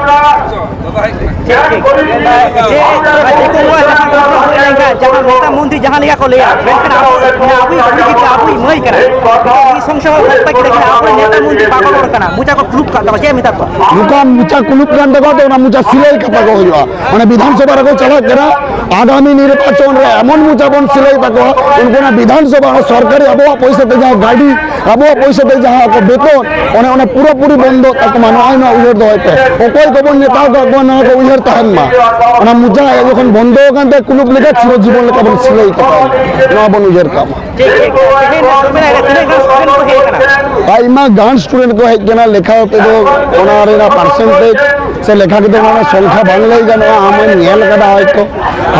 ᱴᱷᱤᱠ, ᱴᱷᱤᱠ᱾ ᱡᱮ, ᱡᱮ ᱠᱚ ᱱᱚᱣᱟ ᱡᱟᱦᱟᱸ ᱜᱷᱚᱴᱚᱱᱟ ᱦᱩᱭ ᱞᱮᱱᱠᱷᱟᱱ, ᱡᱟᱦᱟᱸ ᱱᱮᱛᱟ ᱢᱚᱱᱛᱨᱤ ᱡᱟᱦᱟᱸ ᱞᱮᱠᱟ ᱠᱚ ᱞᱟᱹᱭᱟ, ᱢᱮᱱᱠᱷᱟᱱ ᱟᱵᱚ, ᱢᱟᱱᱮ ᱟᱵᱚᱭᱤᱡ ᱠᱩᱲᱤ ᱜᱤᱫᱽᱨᱟᱹ, ᱟᱵᱚᱭᱤᱡ ᱢᱟᱹᱭ ᱠᱟᱱᱟᱭ, ᱱᱤᱛᱚᱜ ᱱᱤᱥᱚᱝᱥᱚ ᱦᱚᱛᱛᱟ ᱠᱮᱫᱟ, ᱠᱤᱱᱛᱩ ᱟᱵᱚᱨᱮᱱ ᱱᱮᱛᱟ ᱢᱚᱱᱛᱨᱤ ᱵᱟᱠᱚ ᱨᱚᱲ ᱠᱟᱱᱟ, ᱢᱚᱪᱟ ᱠᱚ ᱠᱩᱞᱩᱯ ᱠᱟᱜ ᱛᱟᱠᱚᱣᱟ᱾ ᱪᱮᱫ ᱮᱢ ᱢᱮᱛᱟ ᱠᱚᱣᱟ? ᱱᱚᱝᱠᱟ ᱢᱚᱪᱟ ᱠᱩᱞᱩᱯ ᱠᱟᱱ ᱛᱟᱠᱚᱣᱟ, ᱛᱚ ᱚᱱᱟ ᱢᱚᱪᱟ ᱥᱤᱞᱟᱹᱭ ᱠᱟᱛᱟ ᱠᱚ ᱦᱩᱭᱩᱜᱼᱟ᱾ ᱢᱟᱱᱮ ᱵᱤᱫᱷᱟᱱ ᱥᱚᱵᱷᱟ ᱨᱮᱠᱚ ᱪᱟᱞᱟᱜ ᱠᱟᱱᱟ, ᱟᱜᱟᱢᱤ ᱱᱤᱨᱵᱟᱪᱚᱱ ᱨᱮ ᱮᱢᱚᱱ ᱢᱚᱪᱟ ᱵᱚᱱ ᱥᱤᱞᱟᱹᱭ ᱛᱟᱠᱚᱣᱟ, ᱩᱱᱠᱩ ᱚᱱᱟ ᱵᱤᱫᱷᱟᱱ ᱥᱚᱵᱷᱟ ᱥᱚᱨᱠᱟᱨᱤ ᱟᱵᱚᱣᱟᱜ ᱯᱚᱭᱥᱟ ᱛᱮ ᱡᱟᱦᱟᱸ ᱜᱟᱹᱰᱤ, ᱟᱵᱚᱣᱟᱜ ᱯᱚᱭᱥᱟ ᱛᱮ ᱡᱟᱦᱟᱸ ᱠᱚ ᱵᱮᱛᱚᱱ, ᱚᱱᱮ ᱚᱱᱟ ᱯᱩᱨᱟᱹᱯᱩᱨᱤ ᱵᱚᱱᱫᱚ ᱛᱟᱠᱚ ᱢᱟ᱾ ᱱᱚᱜᱼᱚᱭ ᱱᱚᱣᱟ ᱩᱭᱦᱟᱹᱨ ᱫᱚᱦᱚᱭ ᱯᱮ, ᱚᱠᱚᱭ ᱠᱚᱵᱚᱱ ᱱᱮᱛᱟ ᱟᱠᱟᱫ ᱠᱚᱣᱟ ᱱᱚᱣᱟ ᱠᱚ ᱩᱭᱦᱟᱹᱨ ᱛᱟᱦᱮᱱ ᱢᱟ᱾ ᱚᱱᱟ ᱢᱚᱪᱟ ᱡᱚᱠᱷᱚᱱ ᱵᱚᱱᱫᱚ ᱟᱠᱟᱱ ᱛᱟᱭ ᱠᱩᱞᱩᱯ ᱞᱮᱠᱟ, ᱪᱤᱨᱚ ᱡᱤᱵᱚᱱ ᱞᱮᱠᱟ ᱵᱚᱱ ᱥᱤᱞᱟᱹᱭ ᱛᱟᱠᱚᱣᱟ, ᱱᱚᱣᱟ ᱵᱚᱱ ᱩᱭᱦᱟᱹᱨ ᱠᱟᱜ ᱢᱟ᱾ ᱴᱷᱤᱠ, ᱴᱷᱤᱠ᱾ ᱛᱮᱦᱮᱧ ᱥᱚᱢᱢᱮᱞᱚᱱ ᱨᱮ ᱛᱤᱱᱟᱹᱜ ᱜᱟᱱ student ᱠᱚ ᱦᱮᱡ ᱟᱠᱟᱱᱟ? ᱟᱭᱢᱟ ᱜᱟᱱ student ᱠᱚ ᱦᱮᱡ ᱟᱠᱟᱱᱟ, ᱞᱮᱠᱷᱟ ᱛᱮᱫᱚ ᱚᱱᱟ ᱨᱮᱱᱟᱜ percentage ᱥᱮ ᱞᱮᱠᱷᱟ ᱠᱮᱫᱚ ᱚᱱᱟ ᱥᱚᱝᱠᱷᱟ ᱵᱟᱝ ᱞᱟᱹᱭ ᱜᱟᱱᱚᱜᱼᱟ, ᱟᱢᱮᱢ ᱧᱮᱞ ᱠᱟᱫᱟ ᱦᱚᱭᱛᱚ᱾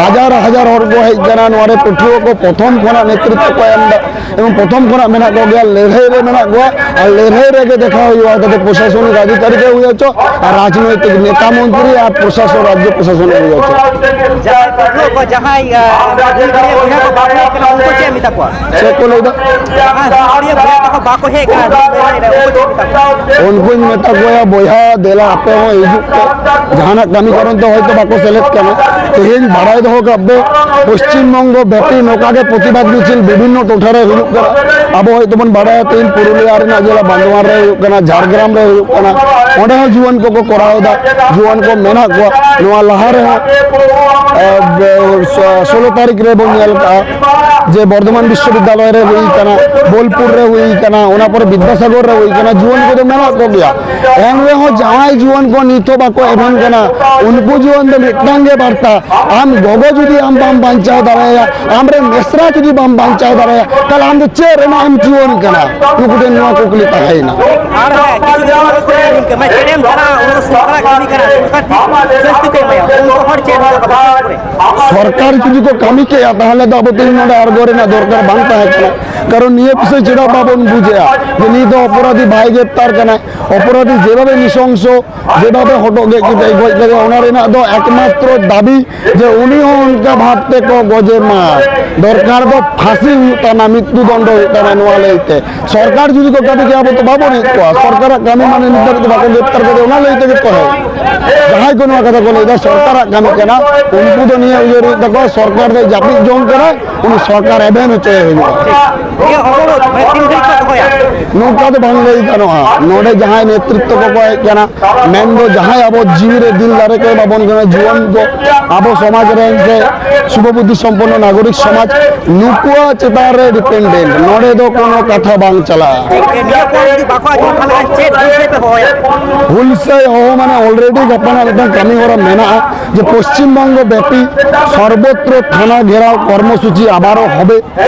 ᱦᱟᱡᱟᱨ ᱦᱟᱡᱟᱨ ᱦᱚᱲ ᱠᱚ ᱦᱮᱡ ᱟᱠᱟᱱᱟ ᱱᱚᱣᱟ ᱨᱮ, ᱯᱟᱹᱴᱷᱩᱣᱟᱹ ᱠᱚ ᱯᱨᱚᱛᱷᱚᱢ ᱠᱷᱚᱱᱟᱜ ᱱᱮᱛᱨᱤᱛᱵ ᱠᱚ ᱮᱢ ᱮᱫᱟ ᱮᱵᱚᱝ ᱯᱨᱚᱛᱷᱚᱢ ᱠᱷᱚᱱᱟᱜ ᱢᱮᱱᱟᱜ ᱠᱚᱜᱮᱭᱟ, ᱞᱟᱹᱲᱦᱟᱹᱭ ᱨᱮ ᱢᱮᱱᱟᱜ ᱠᱚᱣᱟ᱾ ᱟᱨ ᱞᱟᱹᱲᱦᱟᱹᱭ ᱨᱮᱜᱮ ᱫᱮᱠᱷᱟ ᱦᱩᱭᱩᱜᱼᱟ, ᱛᱟᱛᱮ ᱯᱨᱚᱥᱟᱥᱚᱱᱤᱠ ᱟᱫᱷᱤᱠᱟᱨᱤᱠ ᱮ ᱦᱩᱭ ᱦᱚᱪᱚ ᱟᱨ ᱨᱟᱡᱽᱱᱳᱭᱛᱤᱠ ᱱᱮᱛᱟ ᱢᱚᱱᱛᱨᱤ ᱟᱨ ᱯᱨᱚᱥᱟᱥᱚᱱ, ᱨᱟᱡᱽᱡᱚ ᱯᱨᱚᱥᱟᱥᱚᱱ ᱮ ᱦᱩᱭ ᱦᱚᱪᱚ᱾ ᱡᱟᱦᱟᱸᱭ ᱯᱟᱹᱴᱷᱩᱣᱟᱹ ᱠᱚ, ᱡᱟᱦᱟᱸᱭ, ᱟᱸ, ᱦᱩᱞᱜᱟᱹᱨᱤᱭᱟᱹ ᱵᱚᱭᱦᱟ ᱠᱚ ᱵᱟᱠᱚ ᱦᱮᱡ ᱠᱟᱱᱟ, ᱩᱱᱠᱩ ᱪᱮᱫ ᱮᱢ ᱢᱮᱛᱟ ᱠᱚᱣᱟ? ᱪᱮᱫ ᱠᱚ ᱞᱟᱹᱭᱫᱟ? ᱡᱟᱦᱟᱸᱭ ᱦᱩᱞᱜᱟᱹᱨᱤᱭᱟᱹ ᱵᱚᱭᱦᱟ ᱛᱟᱠᱚ ᱵᱟᱠᱚ ᱦᱮᱡ ᱠᱟᱱᱟ, ᱩᱱᱠᱩ ᱪᱮᱫ ᱮᱢ ᱢᱮᱛᱟ ᱠᱚᱣᱟ? ᱩᱱᱠᱩᱧ ᱢᱮᱛᱟ ᱠᱚᱣᱟ, ᱵᱚᱭᱦᱟ, ᱫᱮᱞᱟ, ᱟᱯᱮ ᱦᱚᱸ ᱦᱤᱡᱩᱜ ᱯᱮ᱾ ᱡᱟᱦᱟᱱᱟᱜ ᱠᱟᱹᱢᱤ ᱠᱟᱨᱚᱱ ᱛᱮ ᱦᱚᱭᱛᱳ ᱵᱟᱠᱚ ᱥᱮᱞᱮᱫ ᱠᱟᱱᱟ᱾ ᱛᱮᱦᱮᱧ ᱵᱟᱲᱟᱭ ᱫᱚᱦᱚ ᱠᱟᱜ ᱯᱮ, ᱯᱚᱥᱪᱤᱢ ᱵᱚᱝᱜᱚ ᱵᱮᱯᱤ ᱱᱚᱝᱠᱟ ᱜᱮ ᱯᱨᱚᱛᱤᱵᱟᱫ ᱢᱤᱪᱷᱤᱞ ᱵᱤᱵᱷᱤᱱᱱᱚ ᱴᱚᱴᱷᱟ ᱨᱮ ᱦᱩᱭᱩᱜ ᱠᱟᱱᱟ᱾ ᱟᱵᱚ ᱦᱚᱭᱛᱳ ᱵᱚᱱ ᱵᱟᱲᱟᱭᱟ, ᱛᱮᱦᱮᱧ ᱯᱩᱨᱩᱞᱤᱭᱟ ᱨᱮᱱᱟᱜ ᱡᱮᱞᱟ ᱵᱟᱸᱫᱣᱟᱱ ᱨᱮ ᱦᱩᱭᱩᱜ ᱠᱟᱱᱟ, ᱡᱷᱟᱲᱜᱨᱟᱢ ᱨᱮ ᱦᱩᱭᱩᱜ ᱠᱟᱱᱟ, ᱚᱸᱰᱮ ᱦᱚᱸ ᱡᱩᱣᱟᱹᱱ ᱠᱚᱠᱚ ᱠᱚᱨᱟᱣ ᱮᱫᱟ, ᱡᱩᱣᱟᱹᱱ ᱠᱚ ᱢᱮᱱᱟᱜ ᱠᱚᱣᱟ᱾ ᱱᱚᱣᱟ ᱞᱟᱦᱟ ᱨᱮᱦᱚᱸ, ᱮ, ᱵᱮ-, ᱥᱚ-, ᱥᱳᱞᱳ ᱛᱟᱹᱨᱤᱠᱷ ᱨᱮ ᱵᱚᱱ ᱧᱮᱞ ᱠᱟᱜᱼᱟ ᱡᱮ ᱵᱚᱨᱫᱷᱚᱢᱟᱱ ᱵᱤᱥᱥᱚᱵᱤᱫᱽᱫᱟᱞᱚᱭ ᱨᱮ ᱦᱩᱭ ᱠᱟᱱᱟ, ᱵᱳᱞᱯᱩᱨ ᱨᱮ ᱦᱩᱭ ᱠᱟᱱᱟ, ᱚᱱᱟ ᱯᱚᱨᱮ ᱵᱤᱫᱽᱫᱟᱥᱟᱜᱚᱨ ᱨᱮ ᱦᱩᱭ ᱠᱟᱱᱟ, ᱡᱩᱣᱟᱹᱱ ᱠᱚᱫᱚ ᱢᱮᱱᱟᱜ ᱠᱚᱜᱮᱭᱟ᱾ ᱮᱱ ᱨᱮᱦᱚᱸ ᱡᱟᱦᱟᱸᱭ ᱡᱩᱣᱟᱹᱱ ᱠᱚ ᱱᱤᱛ ᱦᱚᱸ ᱵᱟᱠᱚ ᱮᱵᱷᱮᱱ ᱠᱟᱱᱟ, ᱩᱱᱠᱩ ᱡᱩᱣᱟᱹᱱ ᱫᱚ ᱢᱤᱫᱴᱟᱝ ᱜᱮ ᱵᱟᱨᱛᱟ, ᱟᱢ ᱜᱚᱜᱚ ᱡᱩᱫᱤ ᱟᱢ ᱵᱟᱢ ᱵᱟᱧᱪᱟᱣ ᱫᱟᱲᱮᱭᱟᱭᱟ, ᱟᱢ ᱨᱮᱱ ᱢᱤᱥᱨᱟ ᱡᱩᱫᱤ ᱵᱟᱢ ᱵᱟᱧᱪᱟᱣ ᱫᱟᱲᱮᱭᱟᱭᱟ, ᱛᱟᱦᱞᱮ ᱟᱢ ᱫᱚ ᱪᱮᱫ ᱨᱮᱱᱟᱜ ᱮᱢ ᱡᱩᱣᱟᱹᱱ ᱠᱟᱱᱟ? ᱱᱩᱠᱩ ᱴᱷᱮᱱ ᱱᱚᱣᱟ ᱠᱩᱠᱞᱤ ᱛᱟᱦᱮᱸᱭᱮᱱᱟ᱾ ᱟᱨ ᱦᱮᱸ, ᱠᱤᱪᱷᱩ ᱡᱩᱣᱟᱹᱱ ᱠᱚ ᱠᱚ ᱞᱟᱹᱭᱟ ᱱᱤᱝᱠᱟᱹ, ᱢᱟᱱᱮ ᱪᱮᱫ ᱮᱢ ᱪᱟᱞᱟᱜᱼᱟ, ᱩᱱᱠᱩ ᱥᱚᱨᱠᱟᱨᱟᱜ ᱠᱟᱹᱢᱤ ᱠᱟᱱᱟ, ᱥᱚᱨᱠᱟᱨ ᱴᱷᱤᱠ ᱥᱟᱹᱥᱛᱤ ᱠᱚ ᱮᱢᱟᱭᱟ, ᱩᱱᱠᱩ ᱦᱚᱲ ᱪᱮᱫ ᱦᱩᱭᱩᱜᱼᱟ ᱵᱟᱠᱚ ᱠᱚᱨᱮ? ᱥᱚᱨᱠᱟᱨ ᱡᱩᱫᱤ ᱠᱚ ᱠᱟᱹᱢᱤ ᱠᱮᱭᱟ, ᱛᱟᱦᱚᱞᱮ ᱫᱚ ᱟᱵᱚ ᱛᱮᱦᱮᱧ ᱱᱚᱰᱮ ᱟᱬᱜᱚ ᱨᱮᱱᱟᱜ ᱫᱚᱨᱠᱟᱨ ᱵᱟᱝ ᱛᱟᱦᱮᱸ ᱠᱟᱱᱟ᱾ ᱠᱟᱨᱚᱱ ᱱᱤᱭᱟᱹ ᱵᱤᱥᱚᱭ ᱪᱮᱫᱟᱜ ᱵᱟᱵᱚᱱ ᱵᱩᱡᱮᱜᱼᱟ ᱡᱮ ᱱᱤᱛ ᱫᱚ ᱚᱯᱚᱨᱟᱫᱷᱤ ᱵᱟᱭ ᱜᱨᱮᱯᱛᱟᱨ ᱠᱟᱱᱟᱭ, ᱚᱯᱚᱨᱟᱫᱷᱤ ᱡᱮᱵᱷᱟᱵᱮ ᱱᱤᱥᱚᱝᱥᱚ, ᱡᱮᱵᱷᱟᱵᱮ ᱦᱚᱴᱚᱜ ᱜᱮᱫ ᱠᱟᱛᱮ ᱜᱚᱡ ᱠᱟᱫᱮᱭᱟ, ᱚᱱᱟ ᱨᱮᱱᱟᱜ ᱫᱚ ᱮᱠᱢᱟᱛᱨᱚ ᱫᱟᱹᱵᱤ ᱡᱮ ᱩᱱᱤ ᱦᱚᱸ ᱚᱱᱠᱟ ᱵᱷᱟᱵ ᱛᱮᱠᱚ ᱜᱚᱡᱮ ᱢᱟ᱾ ᱫᱚᱨᱠᱟᱨ ᱫᱚ ᱯᱷᱟᱸᱥᱤ ᱦᱩᱭᱩᱜ ᱛᱟᱢᱟ, ᱢᱨᱤᱛᱛᱩ ᱫᱚᱱᱰᱚ ᱦᱩᱭᱩᱜ ᱛᱟᱢᱟ ᱱᱚᱣᱟ ᱞᱟᱹᱭᱛᱮ᱾ ᱥᱚᱨᱠᱟᱨ ᱡᱩᱫᱤ ᱠᱚ ᱠᱟᱹᱢᱤ ᱠᱮᱭᱟ, ᱟᱵᱚ ᱛᱚ ᱵᱟᱵᱚᱱ ᱦᱮᱡ ᱠᱚᱜᱼᱟ᱾ ᱥᱚᱨᱠᱟᱨᱟᱜ ᱠᱟᱹᱢᱤ ᱢᱟᱱᱮ ᱱᱤᱛ ᱫᱷᱟᱹᱵᱤᱡ ᱛᱮ ᱵᱟᱠᱚ ᱜᱨᱮᱯᱛᱟᱨ ᱠᱟᱫᱮ, ᱚᱱᱟ ᱞᱟᱹᱭ ᱛᱮᱜᱮ ᱛᱚ ᱦᱮᱡ᱾ ᱡᱟᱦᱟᱸᱭ ᱠᱚ ᱱᱚᱣᱟ ᱠᱟᱛᱷᱟ ᱠᱚ ᱞᱟᱹᱭᱫᱟ, ᱥᱚᱨᱠᱟᱨᱟᱜ ᱠᱟᱹᱢᱤ ᱠᱟᱱᱟ, ᱩᱱᱠᱩ ᱫᱚ ᱱᱤᱭᱟᱹ ᱩᱭᱦᱟᱹᱨ ᱦᱩᱭᱩᱜ ᱛᱟᱠᱚᱣᱟ, ᱥᱚᱨᱠᱟᱨ ᱫᱚ ᱡᱟᱹᱯᱤᱫ ᱡᱚᱝ ᱠᱟᱱᱟᱭ, ᱩᱱᱤ ᱥᱚᱨᱠᱟᱨ ᱮᱵᱷᱮᱱ ᱦᱚᱪᱚᱭᱮ ᱦᱩᱭᱩᱜᱼᱟ᱾ ᱱᱤᱭᱟᱹ ᱚᱵᱚᱨᱳᱫᱷ ᱢᱟᱱᱮ ᱛᱤᱱ ᱜᱷᱟᱹᱲᱤᱡ ᱠᱚ ᱫᱚᱦᱚᱭᱟ? ᱱᱚᱝᱠᱟ ᱫᱚ ᱵᱟᱝ ᱞᱟᱹᱭ ᱜᱟᱱᱚᱜᱼᱟ᱾ ᱱᱚᱰᱮ ᱡᱟᱦᱟᱸᱭ ᱱᱮᱛᱨᱤᱛᱛᱚ ᱠᱚᱠᱚ ᱦᱮᱡ ᱠᱟᱱᱟ, ᱢᱮᱱᱫᱚ ᱡᱟᱦᱟᱸᱭ ᱟᱵᱚ ᱡᱤᱣᱤ ᱨᱮ ᱫᱤᱞ ᱫᱟᱲᱮ ᱠᱚ ᱮᱢᱟ ᱵᱚᱱ ᱠᱟᱱᱟ, ᱡᱩᱣᱟᱹᱱ ᱠᱚ, ᱟᱵᱚ ᱥᱚᱢᱟᱡᱽ ᱨᱮᱱ ᱥᱮ ᱥᱩᱵᱚᱵᱩᱫᱷᱤ ᱥᱚᱢᱯᱚᱱᱱᱚ ᱱᱟᱜᱚᱨᱤᱠ ᱥᱚᱢᱟᱡᱽ, ᱱᱩᱠᱩᱣᱟᱜ ᱪᱮᱛᱟᱱ ᱨᱮ ᱰᱤᱯᱮᱱᱰᱮᱱᱴ᱾ ᱱᱚᱰᱮ ᱫᱚ ᱠᱳᱱᱳ ᱠᱟᱛᱷᱟ ᱵᱟᱝ ᱪᱟᱞᱟᱜᱼᱟ᱾ ᱴᱷᱤᱠ, ᱱᱤᱭᱟᱹ ᱯᱚᱨ ᱡᱩᱫᱤ ᱵᱟᱠᱚ ᱟᱸᱡᱚᱢ, ᱛᱟᱦᱞᱮ ᱠᱷᱟᱱ ᱪᱮᱫ ᱦᱩᱞᱥᱟᱹᱭ ᱯᱮ ᱦᱚᱦᱚᱭᱟ? ᱦᱩᱞᱥᱟᱹᱭ ᱦᱚᱦᱚ ᱢᱟᱱᱮ already ᱜᱟᱯᱟ ᱱᱟᱜ ᱢᱤᱫᱴᱟᱝ ᱠᱟᱹᱢᱤ ᱦᱚᱨᱟ ᱢᱮᱱᱟᱜᱼᱟ ᱡᱮ ᱯᱚᱥᱪᱤᱢ ᱵᱚᱝᱜᱚ ᱵᱮᱯᱤ সর্বত্র থানা ঘেরাও কর্মসূচি আবারও হবে।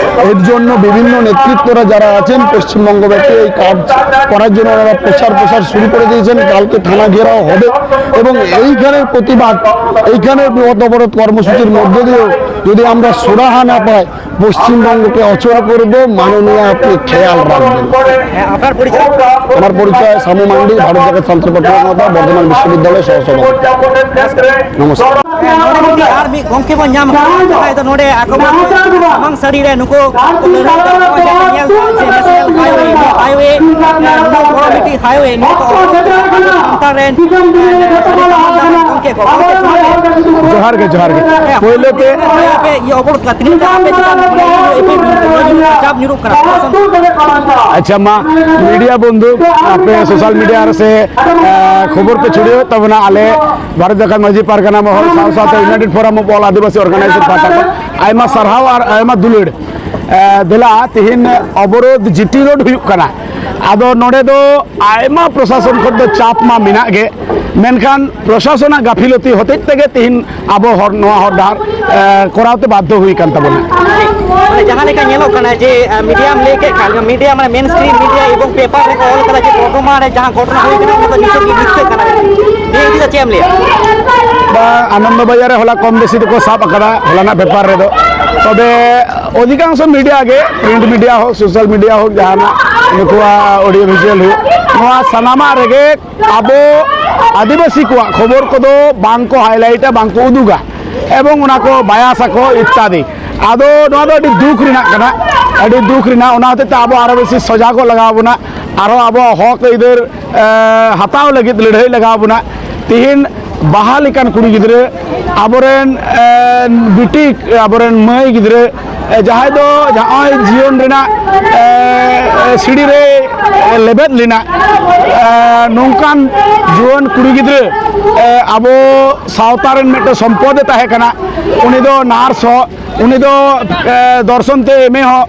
এর জন্য বিভিন্ন নেতৃত্বরা যারা আছেন পশ্চিমবঙ্গব্যাপী এই কাজ করার জন্য ওনারা প্রচার প্রসার শুরু করে দিয়েছেন। কালকে থানা ঘেরাও হবে এবং এইখানের প্রতিবাদ, এইখানের বৃহৎ অবরোধ কর্মসূচির মধ্য দিয়েও যদি আমরা সুরাহা না পাই, পশ্চিমবঙ্গকে অচল করব। মাননীয়, আপনি খেয়াল রাখবেন। হ্যাঁ, আপনার পরিচয়? আমার পরিচয় সামু মান্ডি, ভারত জাগাত সান্ত্র পাট্টা মহাসভা, বর্ধমান বিশ্ববিদ্যালয় সহসভাপতি। নমস্কার। ᱱᱚᱰᱮ ᱡᱩᱫᱤ ᱟᱨ ᱢᱤᱫ ᱜᱚᱝᱠᱮ ᱵᱚᱱ ᱧᱟᱢ ᱠᱚᱣᱟ, ᱡᱟᱦᱟᱸᱭ ᱫᱚ ᱱᱚᱰᱮ ᱟᱠᱚ ᱥᱟᱢᱟᱝ ᱥᱟᱹᱲᱤ ᱨᱮ ᱱᱩᱠᱩ ᱞᱟᱹᱲᱦᱟᱹᱭ ᱠᱟᱱᱟ ᱠᱚ, ᱡᱟᱦᱟᱸ ᱧᱮᱞ ᱠᱟᱜ ᱡᱮ ᱱᱮᱥᱱᱟᱞ ᱦᱟᱭᱣᱮ, ᱱᱤᱭᱟᱹ ᱦᱟᱭᱣᱮ, ᱱᱩᱱᱟᱹᱜ ᱵᱚᱲᱚ ᱢᱤᱫᱴᱤᱡ ᱦᱟᱭᱣᱮ, ᱱᱤᱭᱟᱹ ᱠᱚ ᱥᱟᱱᱛᱟᱲ ᱨᱮᱱ ᱟᱹᱰᱤ ᱥᱟᱢᱟᱝ ᱫᱟᱨᱟᱢ ᱜᱚᱝᱠᱮ ᱠᱚ, ᱜᱚᱝᱠᱮ ᱡᱚᱦᱟᱨ ᱜᱮ᱾ ᱡᱚᱦᱟᱨ ᱜᱮ, ᱡᱚᱦᱟᱨ ᱜᱮ᱾ ᱯᱳᱭᱞᱳ ᱛᱮ ᱟᱯᱮ ᱤᱭᱟᱹ ᱚᱵᱚᱨᱳᱫᱷ ᱠᱟᱱᱟ, ᱛᱤᱱᱟᱹᱜ ᱴᱟ ᱟᱯᱮ ᱪᱮᱛᱟᱱ ᱢᱟᱱᱮ ᱤᱭᱟᱹ ᱧᱚᱜ ᱟᱯᱮ ᱢᱟᱱᱮ ᱪᱟᱯ ᱧᱩᱨᱩᱜ ᱠᱟᱱᱟ ᱯᱨᱚᱥᱟᱥᱚᱱ? ᱟᱪᱪᱷᱟ, ᱢᱟ, ᱢᱤᱰᱤᱭᱟ ᱵᱚᱱᱫᱷᱩ, ᱟᱯᱮ ᱥᱳᱥᱟᱞ ᱢᱤᱰᱤᱭᱟ ᱨᱮ ᱥᱮ, ᱮ, ᱠᱷᱚᱵᱚᱨ ᱯᱮ ᱪᱷᱩᱲᱭᱟᱹᱣᱮᱫ ᱛᱟᱵᱚᱱᱟ, ᱟᱞᱮ ᱵᱷᱟᱨᱚᱛ ᱡᱟᱠᱟᱛ ᱢᱟᱹᱡᱷᱤ ᱯᱟᱨᱜᱟᱱᱟ ᱢᱚᱦᱚᱞ ᱥᱟᱶ ᱥᱟᱶᱛᱮ United Forum of All Adivasi Organization ᱯᱟᱦᱴᱟ ᱠᱷᱚᱱ ᱟᱭᱢᱟ ᱥᱟᱨᱦᱟᱣ ᱟᱨ ᱟᱭᱢᱟ ᱫᱩᱞᱟᱹᱲ᱾ ᱮ, ᱫᱮᱞᱟ, ᱛᱤᱦᱤᱧ ᱚᱵᱚᱨᱳᱫᱷ ᱡᱤᱴᱤ ᱨᱳᱰ ᱦᱩᱭᱩᱜ ᱠᱟᱱᱟ᱾ ᱟᱫᱚ ᱱᱚᱰᱮ ᱫᱚ ᱟᱭᱢᱟ ᱯᱨᱚᱥᱟᱥᱚᱱ ᱠᱷᱚᱱ ᱫᱚ ᱪᱟᱯ ᱢᱟ ᱢᱮᱱᱟᱜ ᱜᱮ, ᱢᱮᱱᱠᱷᱟᱱ ᱯᱨᱚᱥᱟᱥᱚᱱᱟᱜ ᱜᱟᱹᱯᱷᱤᱞᱚᱛᱤ ᱦᱚᱛᱮᱡ ᱛᱮᱜᱮ ᱛᱤᱦᱤᱧ ᱟᱵᱚ ᱦᱚᱨ, ᱱᱚᱣᱟ ᱦᱚᱨ ᱰᱟᱦᱟᱨ, ᱮ, ᱠᱚᱨᱟᱣ ᱛᱮ ᱵᱟᱫᱽᱫᱷᱚ ᱦᱩᱭ ᱠᱟᱱ ᱛᱟᱵᱚᱱᱟ᱾ ᱢᱟᱱᱮ ᱡᱟᱦᱟᱸ ᱞᱮᱠᱟ ᱧᱮᱞᱚᱜ ᱠᱟᱱᱟ ᱡᱮ, ᱟ, ᱢᱤᱰᱤᱭᱟᱢ ᱞᱟᱹᱭ ᱠᱮᱫ ᱠᱷᱟᱱ, ᱢᱤᱰᱤᱭᱟ ᱢᱟᱱᱮ ᱢᱮᱱ ᱥᱴᱨᱤᱢ ᱢᱤᱰᱤᱭᱟ ᱮᱵᱚᱝ ᱯᱮᱯᱟᱨ ᱨᱮᱠᱚ ᱚᱞ ᱠᱟᱫᱟ ᱡᱮ ᱵᱚᱨᱫᱷᱚᱢᱟᱱ ᱨᱮ ᱡᱟᱦᱟᱸ ᱜᱷᱚᱴᱚᱱᱟ ᱦᱩᱭ ᱠᱟᱱᱟ, ᱚᱱᱟ ᱫᱚ ᱱᱤᱥᱟᱹ ᱜᱮ ᱢᱤᱛᱷᱭᱟᱹ ᱠᱟᱱᱟ᱾ ᱱᱤᱭᱟᱹ ᱤᱫᱤ ᱠᱟᱛᱮ ᱪᱮᱫ ᱮᱢ ᱞᱟᱹᱭᱟ? ᱵᱟ, ᱟᱱᱚᱱᱫᱚ ᱵᱟᱡᱟᱨ ᱨᱮ ᱦᱚᱞᱟ ᱠᱚᱢ ᱵᱮᱥᱤ ᱫᱚᱠᱚ ᱥᱟᱵ ᱟᱠᱟᱫᱟ ᱦᱚᱞᱟᱱᱟᱜ ᱯᱮᱯᱟᱨ ᱨᱮᱫᱚ᱾ ᱛᱚᱵᱮ ᱚᱫᱷᱤᱠᱟᱝᱥᱚ ᱢᱤᱰᱤᱭᱟ ᱜᱮ, ᱯᱨᱤᱱᱴ ᱢᱤᱰᱤᱭᱟ ᱦᱳᱠ, ᱥᱳᱥᱟᱞ ᱢᱤᱰᱤᱭᱟ ᱦᱳᱠ, ᱡᱟᱦᱟᱱᱟᱜ ᱱᱩᱠᱩᱣᱟᱜ ᱚᱰᱤᱭᱳ ᱵᱷᱤᱡᱩᱣᱟᱞ ᱦᱳᱠ, ᱱᱚᱣᱟ ᱥᱟᱱᱟᱢᱟᱜ ᱨᱮᱜᱮ ᱟᱵᱚ ᱟᱹᱫᱤᱵᱟᱹᱥᱤ ᱠᱚᱣᱟᱜ ᱠᱷᱚᱵᱚᱨ ᱠᱚᱫᱚ ᱵᱟᱝ ᱠᱚ ᱦᱟᱭᱞᱟᱭᱤᱴᱟ, ᱵᱟᱝ ᱠᱚ ᱩᱫᱩᱜᱟ, ᱮᱵᱚᱝ ᱚᱱᱟ ᱠᱚ ᱵᱟᱭᱟᱥ ᱟᱠᱚ ᱤᱛᱛᱟᱫᱤ᱾ ᱟᱫᱚ ᱱᱚᱣᱟ ᱫᱚ ᱟᱹᱰᱤ ᱫᱩᱠ ᱨᱮᱱᱟᱜ ᱠᱟᱱᱟ, ᱟᱹᱰᱤ ᱫᱩᱠ ᱨᱮᱱᱟᱜ᱾ ᱚᱱᱟ ᱦᱚᱛᱮᱡ ᱛᱮ ᱟᱵᱚ ᱟᱨᱚ ᱵᱮᱥᱤ ᱥᱚᱡᱟᱜᱚᱜ ᱞᱟᱜᱟᱣ ᱵᱚᱱᱟ, ᱟᱨᱚ ᱟᱵᱚᱣᱟᱜ ᱦᱚᱠ ᱟᱹᱭᱫᱟᱹᱨ, ᱮ, ᱦᱟᱛᱟᱣ ᱞᱟᱹᱜᱤᱫ ᱞᱟᱹᱲᱦᱟᱹᱭ ᱞᱟᱜᱟᱣ ᱵᱚᱱᱟ᱾ ᱛᱤᱦᱤᱧ ᱵᱟᱦᱟ ᱞᱮᱠᱟᱱ ᱠᱩᱲᱤ ᱜᱤᱫᱽᱨᱟᱹ, ᱟᱵᱚᱨᱮᱱ, ᱮ, ᱵᱤᱴᱤ, ᱟᱵᱚᱨᱮᱱ ᱢᱟᱹᱭ ᱜᱤᱫᱽᱨᱟᱹ, ᱮ, ᱡᱟᱦᱟᱸᱭ ᱫᱚ ᱱᱚᱜᱼᱚᱭ ᱡᱤᱭᱚᱱ ᱨᱮᱱᱟᱜ, ᱮ, ᱮ, ᱥᱤᱲᱤ ᱨᱮ, ᱮ, ᱞᱮᱵᱮᱫ ᱞᱮᱱᱟ, ᱮ, ᱱᱚᱝᱠᱟᱱ ᱡᱩᱣᱟᱹᱱ ᱠᱩᱲᱤ ᱜᱤᱫᱽᱨᱟᱹ, ᱮ, ᱟᱵᱚ ᱥᱟᱶᱛᱟ ᱨᱮᱱ ᱢᱤᱫᱴᱮᱱ ᱥᱚᱢᱯᱚᱫ ᱮ ᱛᱟᱦᱮᱸ ᱠᱟᱱᱟ᱾ ᱩᱱᱤ ᱫᱚ ᱱᱟᱨᱥ ᱦᱚᱸ, ᱩᱱᱤ ᱫᱚ, ᱮ, ᱫᱚᱨᱥᱚᱱ ᱛᱮ ᱮᱢ ᱮ ᱦᱚᱸ᱾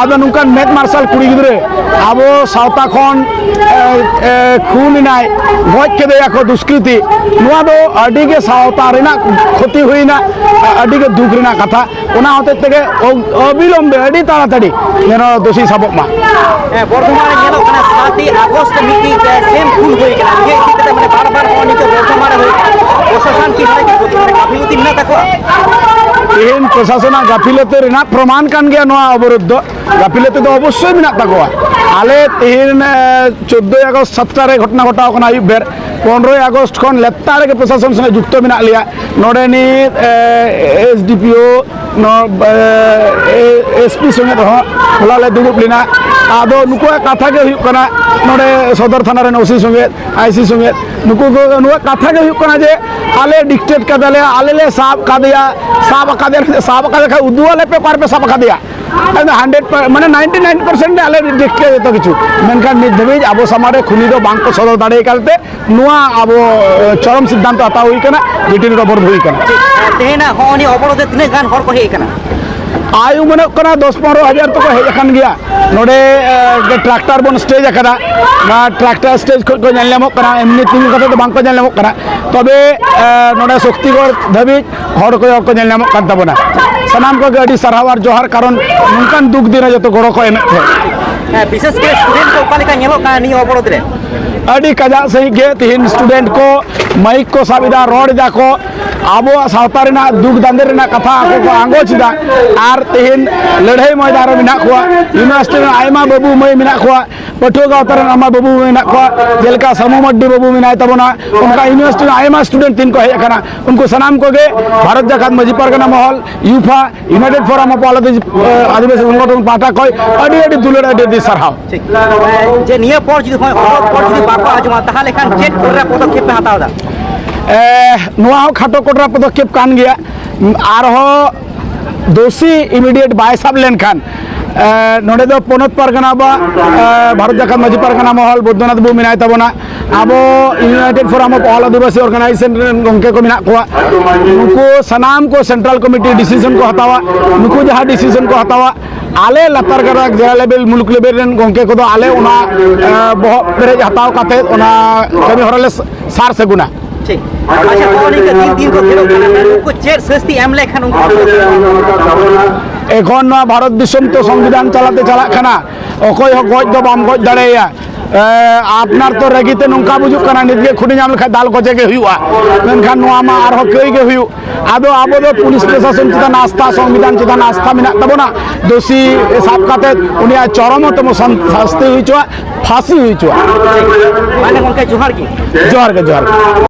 ᱟᱫᱚ ᱱᱚᱝᱠᱟᱱ ᱢᱮᱫ ᱢᱟᱨᱥᱟᱞ ᱠᱩᱲᱤ ᱜᱤᱫᱽᱨᱟᱹ ᱟᱵᱚ ᱥᱟᱶᱛᱟ ᱠᱷᱚᱱ, ᱮ, ᱮ, ᱠᱷᱩᱱ ᱮᱱᱟᱭ, ᱜᱚᱡ ᱠᱮᱫᱮᱭᱟ ᱠᱚ ᱫᱩᱥᱠᱨᱤᱛᱤ᱾ ᱱᱚᱣᱟ ᱫᱚ ᱟᱹᱰᱤ ᱜᱮ ᱥᱟᱶᱛᱟ ᱨᱮᱱᱟᱜ ᱠᱷᱚᱛᱤ ᱦᱩᱭᱱᱟ, ᱟᱹᱰᱤ ᱜᱮ ᱫᱩᱠ ᱨᱮᱱᱟᱜ ᱠᱟᱛᱷᱟ᱾ ᱚᱱᱟ ᱦᱚᱛᱮᱡ ᱛᱮᱜᱮ ᱚ-, ᱚᱵᱤᱞᱚᱢᱵᱮ, ᱟᱹᱰᱤ ᱛᱟᱲᱟᱛᱟᱲᱤ ᱡᱮᱱᱚ ᱫᱳᱥᱤ ᱥᱟᱵᱚᱜ ᱢᱟ᱾ ᱦᱮᱸ, ᱵᱚᱨᱫᱷᱚᱢᱟᱱ ᱨᱮ ᱧᱮᱞᱚᱜ ᱠᱟᱱᱟ, ᱥᱟᱛᱮᱭ ᱟᱜᱚᱥᱴ ᱢᱤᱫᱴᱤᱡ, ᱮ, ᱥᱮᱢ ᱠᱷᱩᱱ ᱦᱩᱭ ᱠᱟᱱᱟ᱾ ᱱᱤᱭᱟᱹ ᱤᱫᱤ ᱠᱟᱛᱮ ᱢᱟᱱᱮ ᱵᱟᱨ ᱵᱟᱨ ᱱᱚᱜᱼᱚᱭ ᱱᱤᱛᱚᱜ ᱵᱚᱨᱫᱷᱚᱢᱟᱱ ᱨᱮ ᱦᱩᱭ ᱠᱟᱱᱟ᱾ ᱯᱨᱚᱥᱟᱥᱚᱱ ᱠᱤ ᱱᱚᱰᱮ ᱠᱤ ᱠᱷᱚᱛᱤ, ᱢᱟᱱᱮ ᱜᱟᱹᱯᱷᱤᱞᱚᱛᱤ ᱢᱮᱱᱟᱜ ᱛᱟᱠᱚᱣᱟ? ᱛᱮᱦᱮᱧ ᱯᱨᱚᱥᱟᱥᱚᱱᱟᱜ ᱜᱟᱹᱯᱷᱤᱞᱟᱹᱛᱤ ᱨᱮᱱᱟᱜ ᱯᱨᱚᱢᱟᱱ ᱠᱟᱱ ᱜᱮᱭᱟ ᱱᱚᱣᱟ ᱚᱵᱚᱨᱳᱫᱷ ᱫᱚ᱾ ᱜᱟᱹᱯᱷᱤᱞᱟᱹᱛᱤ ᱫᱚ ᱚᱵᱚᱥᱥᱳᱭ ᱢᱮᱱᱟᱜ ᱛᱟᱠᱚᱣᱟ᱾ ᱟᱞᱮ ᱛᱮᱦᱮᱧ, ᱮ, ᱪᱳᱫᱽᱫᱳᱭ ᱟᱜᱚᱥᱴ ᱥᱟᱛᱴᱟ ᱨᱮ ᱜᱷᱚᱴᱚᱱᱟ ᱜᱷᱚᱴᱟᱣ ᱠᱟᱱᱟ ᱟᱹᱭᱩᱵ ᱵᱮᱨ᱾ ᱯᱚᱱᱨᱚᱭ ᱟᱜᱚᱥᱴ ᱠᱷᱚᱱ ᱞᱮᱛᱟᱲ ᱨᱮᱜᱮ ᱯᱨᱚᱥᱟᱥᱚᱱ ᱥᱚᱸᱜᱮ ᱡᱩᱠᱛᱚ ᱢᱮᱱᱟᱜ ᱞᱮᱭᱟ᱾ ᱱᱚᱰᱮᱱᱤᱡ, ᱮ, ᱮᱥ ᱰᱤ ᱯᱤ ᱳ, ᱱᱚ-, ᱮ, ᱮᱥ ᱯᱤ ᱥᱚᱸᱜᱮ ᱦᱚᱸ ᱦᱚᱞᱟ ᱞᱮ ᱫᱩᱲᱩᱵ ᱞᱮᱱᱟ᱾ ᱟᱫᱚ ᱱᱩᱠᱩᱣᱟᱜ ᱠᱟᱛᱷᱟ ᱜᱮ ᱦᱩᱭᱩᱜ ᱠᱟᱱᱟ, ᱱᱚᱰᱮ ᱥᱚᱫᱚᱨ ᱛᱷᱟᱱᱟ ᱨᱮᱱ ᱳ ᱥᱤ ᱥᱚᱸᱜᱮ, ᱟᱭ ᱥᱤ ᱥᱚᱸᱜᱮ, ᱱᱩᱠᱩ ᱠᱚ, ᱱᱩᱠᱩᱣᱟᱜ ᱠᱟᱛᱷᱟ ᱜᱮ ᱦᱩᱭᱩᱜ ᱠᱟᱱᱟ ᱡᱮ ᱟᱞᱮ ᱰᱤᱠᱴᱮᱴ ᱠᱟᱫᱟᱞᱮ, ᱟᱞᱮ ᱞᱮ ᱥᱟᱵ ᱠᱟᱫᱮᱭᱟ, ᱥᱟᱵ ᱟᱠᱟᱫᱮ, ᱥᱟᱵ ᱟᱠᱟᱫᱮ ᱠᱷᱟᱱ ᱩᱫᱩᱜ ᱟᱞᱮ ᱯᱮ ᱚᱠᱟ ᱨᱮᱯᱮ ᱥᱟᱵ ᱟᱠᱟᱫᱮᱭᱟ᱾ ᱟᱫᱚ ᱦᱟᱱᱰᱨᱮᱰ ᱯᱟᱨ-, ᱢᱟᱱᱮ ᱱᱟᱭᱤᱱᱴᱤ ᱱᱟᱭᱤᱱ ᱯᱟᱨᱥᱮᱱᱴ ᱟᱞᱮ ᱨᱤᱡᱮᱠᱴ ᱠᱮᱫᱟ ᱡᱚᱛᱚ ᱠᱤᱪᱷᱩ᱾ ᱢᱮᱱᱠᱷᱟᱱ ᱱᱤᱛ ᱫᱷᱟᱹᱵᱤᱡ ᱟᱵᱚ ᱥᱟᱢᱟᱝ ᱨᱮ ᱠᱷᱩᱞᱤ ᱫᱚ ᱵᱟᱝ ᱠᱚ ᱥᱚᱫᱚᱨ ᱫᱟᱲᱮ ᱟᱠᱟᱫ ᱛᱮ ᱱᱚᱣᱟ ᱟᱵᱚ, ᱮ, ᱪᱚᱨᱚᱢ ᱥᱤᱫᱽᱫᱷᱟᱱᱛᱚ ᱦᱟᱛᱟᱣ ᱦᱩᱭ ᱠᱟᱱᱟ, ᱡᱮᱴᱤ ᱨᱳᱰ ᱚᱵᱚᱨᱳᱫᱷ ᱦᱩᱭ ᱠᱟᱱᱟ᱾ ᱛᱮᱦᱮᱧᱟᱜ ᱦᱚᱸᱜᱼᱚ ᱱᱤᱭᱟᱹ ᱚᱵᱚᱨᱳᱫᱷ ᱨᱮ ᱛᱤᱱᱟᱹᱜ ᱜᱟᱱ ᱦᱚᱲ ᱠᱚ ᱦᱮᱡ ᱟᱠᱟᱱᱟ? ᱟᱭᱩᱢᱟᱹᱱᱚᱜ ᱠᱟᱱᱟ ᱫᱚᱥ ᱯᱚᱱᱨᱚ ᱦᱟᱡᱟᱨ ᱛᱚᱠᱚ ᱦᱮᱡ ᱟᱠᱟᱱ ᱜᱮᱭᱟ᱾ ᱱᱚᱰᱮ, ᱮ, ᱜᱮ ᱴᱨᱟᱠᱴᱟᱨ ᱵᱚᱱ ᱥᱴᱮᱡᱽ ᱟᱠᱟᱫᱟ᱾ ᱱᱚᱣᱟ ᱴᱨᱟᱠᱴᱟᱨ ᱥᱴᱮᱡᱽ ᱠᱷᱚᱱ ᱠᱚ ᱧᱮᱞ ᱧᱟᱢᱚᱜ ᱠᱟᱱᱟ, ᱮᱢᱱᱤ ᱛᱤᱸᱜᱩ ᱠᱟᱛᱮ ᱫᱚ ᱵᱟᱝ ᱠᱚ ᱧᱮᱞ ᱧᱟᱢᱚᱜ ᱠᱟᱱᱟ᱾ ᱛᱚᱵᱮ, ᱮ, ᱱᱚᱰᱮ ᱥᱚᱠᱛᱤᱜᱚᱲ ᱫᱷᱟᱹᱵᱤᱡ ᱦᱚᱲ ᱠᱚ ᱠᱚ ᱧᱮᱞ ᱧᱟᱢᱚᱜ ᱠᱟᱱ ᱛᱟᱵᱚᱱᱟ᱾ ᱥᱟᱱᱟᱢ ᱠᱚᱜᱮ ᱟᱹᱰᱤ ᱥᱟᱨᱦᱟᱣ ᱟᱨ ᱡᱚᱦᱟᱨ, ᱠᱟᱨᱚᱱ ᱱᱚᱝᱠᱟᱱ ᱫᱩᱠ ᱫᱤᱱ ᱨᱮ ᱡᱚᱛᱚ ᱜᱚᱲᱚ ᱠᱚ ᱮᱢᱮᱫ ᱛᱟᱦᱮᱸᱫ᱾ ᱦᱮᱸ, ᱵᱤᱥᱮᱥ ᱠᱚᱨᱮ ᱥᱴᱩᱰᱮᱱᱴ ᱠᱚ ᱚᱠᱟ ᱞᱮᱠᱟ ᱧᱮᱞᱚᱜ ᱠᱟᱱᱟ ᱱᱤᱭᱟᱹ ᱚᱵᱚᱨᱳᱫᱷ ᱨᱮ? ᱟᱹᱰᱤ ᱠᱟᱡᱟᱠ ᱥᱟᱺᱦᱤᱡ ᱜᱮ ᱛᱮᱦᱮᱧ ᱥᱴᱩᱰᱮᱱᱴ ᱠᱚ ᱢᱟᱭᱤᱠ ᱠᱚ ᱥᱟᱵ ᱮᱫᱟ, ᱨᱚᱲ ᱮᱫᱟ ᱠᱚ, ᱟᱵᱚᱣᱟᱜ ᱥᱟᱶᱛᱟ ᱨᱮᱱᱟᱜ ᱫᱩᱠ ᱫᱟᱸᱫᱮ ᱨᱮᱱᱟᱜ ᱠᱟᱛᱷᱟ ᱟᱠᱚ ᱠᱚ ᱟᱸᱜᱚᱪ ᱮᱫᱟ᱾ ᱟᱨ ᱛᱮᱦᱮᱧ ᱞᱟᱹᱲᱦᱟᱹᱭ ᱢᱚᱭᱫᱟᱱ ᱨᱮ ᱢᱮᱱᱟᱜ ᱠᱚᱣᱟ᱾ ᱤᱭᱩᱱᱤᱵᱷᱟᱨᱥᱤᱴᱤ ᱨᱮᱱ ᱟᱭᱢᱟ ᱵᱟᱹᱵᱩ ᱢᱟᱹᱭ ᱢᱮᱱᱟᱜ ᱠᱚᱣᱟ, ᱯᱟᱹᱴᱷᱩᱣᱟᱹ ᱜᱟᱶᱛᱟ ᱨᱮᱱ ᱟᱭᱢᱟ ᱵᱟᱹᱵᱩ ᱢᱮᱱᱟᱜ ᱠᱚᱣᱟ, ᱡᱮᱞᱮᱠᱟ ᱥᱟᱢᱩ ᱢᱟᱨᱰᱤ ᱵᱟᱹᱵᱩ ᱢᱮᱱᱟᱭ ᱛᱟᱵᱚᱱᱟ, ᱚᱱᱠᱟ ᱤᱭᱩᱱᱤᱵᱷᱟᱨᱥᱤᱴᱤ ᱨᱮᱱ ᱟᱭᱢᱟ ᱥᱴᱩᱰᱮᱱᱴ ᱛᱮᱦᱮᱧ ᱠᱚ ᱦᱮᱡ ᱟᱠᱟᱱᱟ᱾ ᱩᱱᱠᱩ ᱥᱟᱱᱟᱢ ᱠᱚᱜᱮ Bharat Jakat Majhi Pargana Mahal, ᱭᱩᱯᱷᱟ, United forum of all ᱟᱹᱫᱤ-, ᱟᱹᱫᱤᱵᱟᱹᱥᱤ ᱥᱚᱝᱜᱚᱴᱷᱚᱱ ᱯᱟᱦᱴᱟ ᱠᱷᱚᱱ ᱟᱹᱰᱤ ᱟᱹᱰᱤ ᱫᱩᱞᱟᱹᱲ, ᱟᱹᱰᱤ ᱟᱹᱰᱤ ᱥᱟᱨᱦᱟᱣ᱾ ᱴᱷᱤᱠ᱾ ᱡᱮ ᱱᱤᱭᱟᱹ ᱯᱚᱨ ᱡᱩᱫᱤ ᱦᱚᱸᱜᱼᱚᱭ ᱚᱵᱚᱨᱳᱫᱷ ᱯᱚᱨ ᱡᱩᱫᱤ ᱵᱟᱠᱚ ᱟᱸᱡᱚᱢᱟ, ᱛᱟᱦᱚᱞᱮ ᱠᱷᱟᱱ ᱪᱮᱫ ᱠᱚᱨᱮᱱᱟᱜ ᱯᱚᱫᱚᱠᱷᱮᱯ ᱯᱮ ᱦᱟᱛᱟᱣ ᱮᱫᱟ? ᱮ, ᱱᱚᱣᱟ ᱦᱚᱸ ᱠᱷᱟᱴᱚ ᱠᱚᱴᱨᱟ ᱯᱚᱫᱚᱠᱷᱮᱯ ᱠᱟᱱ ᱜᱮᱭᱟ᱾ ᱟᱨᱦᱚᱸ ᱫᱳᱥᱤ ᱤᱢᱤᱰᱤᱭᱮᱴ ᱵᱟᱭ ᱥᱟᱵ ᱞᱮᱱᱠᱷᱟᱱ, ᱮ, ᱱᱚᱰᱮ ᱫᱚ ᱯᱚᱱᱚᱛ ᱯᱟᱨᱜᱟᱱᱟ ᱵᱟ, ᱮ, ᱵᱷᱟᱨᱚᱛ ᱡᱟᱠᱟᱛ ᱢᱟᱹᱡᱷᱤ ᱯᱟᱨᱜᱟᱱᱟ ᱢᱚᱦᱚᱞ ᱵᱳᱫᱽᱫᱚᱱᱟᱛᱷ ᱵᱟᱹᱵᱩ ᱢᱮᱱᱟᱭ ᱛᱟᱵᱚᱱᱟ, ᱟᱵᱚ United forum of all Adivasi organisation ᱨᱮᱱ ᱜᱚᱢᱠᱮ ᱠᱚ ᱢᱮᱱᱟᱜ ᱠᱚᱣᱟ, ᱱᱩᱠᱩ ᱥᱟᱱᱟᱢ ᱠᱚ ᱥᱮᱱᱴᱨᱟᱞ ᱠᱚᱢᱤᱴᱤ ᱰᱤᱥᱤᱥᱚᱱ ᱠᱚ ᱦᱟᱛᱟᱣᱟ, ᱱᱩᱠᱩ ᱡᱟᱦᱟᱸ ᱰᱤᱥᱤᱥᱚᱱ ᱠᱚ ᱦᱟᱛᱟᱣᱟ, ᱟᱞᱮ ᱞᱟᱛᱟᱨ ᱜᱟᱰᱟ ᱡᱮᱞᱟ ᱞᱮᱵᱮᱞ, ᱢᱩᱞᱩᱠ ᱞᱮᱵᱮᱞ ᱨᱮᱱ ᱜᱚᱢᱠᱮ ᱠᱚᱫᱚ ᱟᱞᱮ ᱚᱱᱟ, ᱮ, ᱵᱚᱦᱚᱜ ᱯᱮᱨᱮᱡ ᱦᱟᱛᱟᱣ ᱠᱟᱛᱮ ᱚᱱᱟ ᱠᱟᱹᱢᱤ ᱦᱚᱨᱟ ᱞᱮ ᱥᱟᱨ ᱥᱟᱹᱜᱩᱱᱟ᱾ ᱴᱷᱤᱠ᱾ ᱟᱪᱪᱷᱟ, ᱱᱚᱜᱼᱚ ᱱᱤᱝᱠᱟᱹ ᱫᱤᱱ ᱫᱤᱱ ᱠᱚ ᱛᱷᱤᱨᱚᱜ ᱠᱟᱱᱟ, ᱢᱟᱱᱮ ᱱᱩᱠᱩ ᱪᱮᱫ ᱥᱟᱹᱥᱛᱤ ᱮᱢ ᱞᱮᱠᱷᱟᱱ ᱩᱱᱠᱩ ᱮᱠᱷᱚᱱ ᱱᱚᱣᱟ ᱵᱷᱟᱨᱚᱛ ᱫᱤᱥᱚᱢ ᱛᱚ ᱥᱚᱝᱵᱤᱫᱷᱟᱱ ᱛᱟᱞᱟᱛᱮ ᱪᱟᱞᱟᱜ ᱠᱟᱱᱟ, ᱚᱠᱚᱭ ᱦᱚᱸ ᱜᱚᱡ ᱫᱚ ᱵᱟᱢ ᱜᱚᱡ ᱫᱟᱲᱮᱭᱟᱭᱟ᱾ ᱮ, ᱟᱯᱱᱟᱨ ᱛᱚ ᱨᱟᱹᱜᱤ ᱛᱮ ᱱᱚᱝᱠᱟ ᱵᱩᱡᱩᱜ ᱠᱟᱱᱟ, ᱱᱤᱛ ᱜᱮ ᱠᱷᱩᱱᱤ ᱧᱟᱢ ᱞᱮᱠᱷᱟᱱ ᱫᱟᱞ ᱜᱚᱡᱮ ᱜᱮ ᱦᱩᱭᱩᱜᱼᱟ᱾ ᱢᱮᱱᱠᱷᱟᱱ ᱱᱚᱣᱟ ᱢᱟ ᱟᱨᱦᱚᱸ ᱠᱟᱹᱭ ᱜᱮ ᱦᱩᱭᱩᱜ᱾ ᱟᱫᱚ ᱟᱵᱚ ᱫᱚ ᱯᱩᱞᱤᱥ ᱯᱨᱚᱥᱟᱥᱚᱱ ᱪᱮᱛᱟᱱ ᱟᱥᱛᱷᱟ, ᱥᱚᱝᱵᱤᱫᱷᱟᱱ ᱪᱮᱛᱟᱱ ᱟᱥᱛᱷᱟ ᱢᱮᱱᱟᱜ ᱛᱟᱵᱚᱱᱟ᱾ ᱫᱳᱥᱤ ᱥᱟᱵ ᱠᱟᱛᱮ ᱩᱱᱤᱭᱟᱜ ᱪᱚᱨᱚᱢᱚᱛᱚᱢᱚ ᱥᱟᱱ-, ᱥᱟᱥᱛᱤ ᱦᱩᱭ ᱦᱚᱪᱚᱣᱟᱜ, ᱯᱷᱟᱸᱥᱤ ᱦᱩᱭ ᱦᱚᱪᱚᱣᱟᱜ᱾ ᱢᱟᱱᱮ ᱜᱚᱢᱠᱮ, ᱡᱚᱦᱟᱨ ᱜᱮ᱾ ᱡᱚᱦᱟᱨ ᱜᱮ, ᱡᱚᱦᱟᱨ ᱜᱮ᱾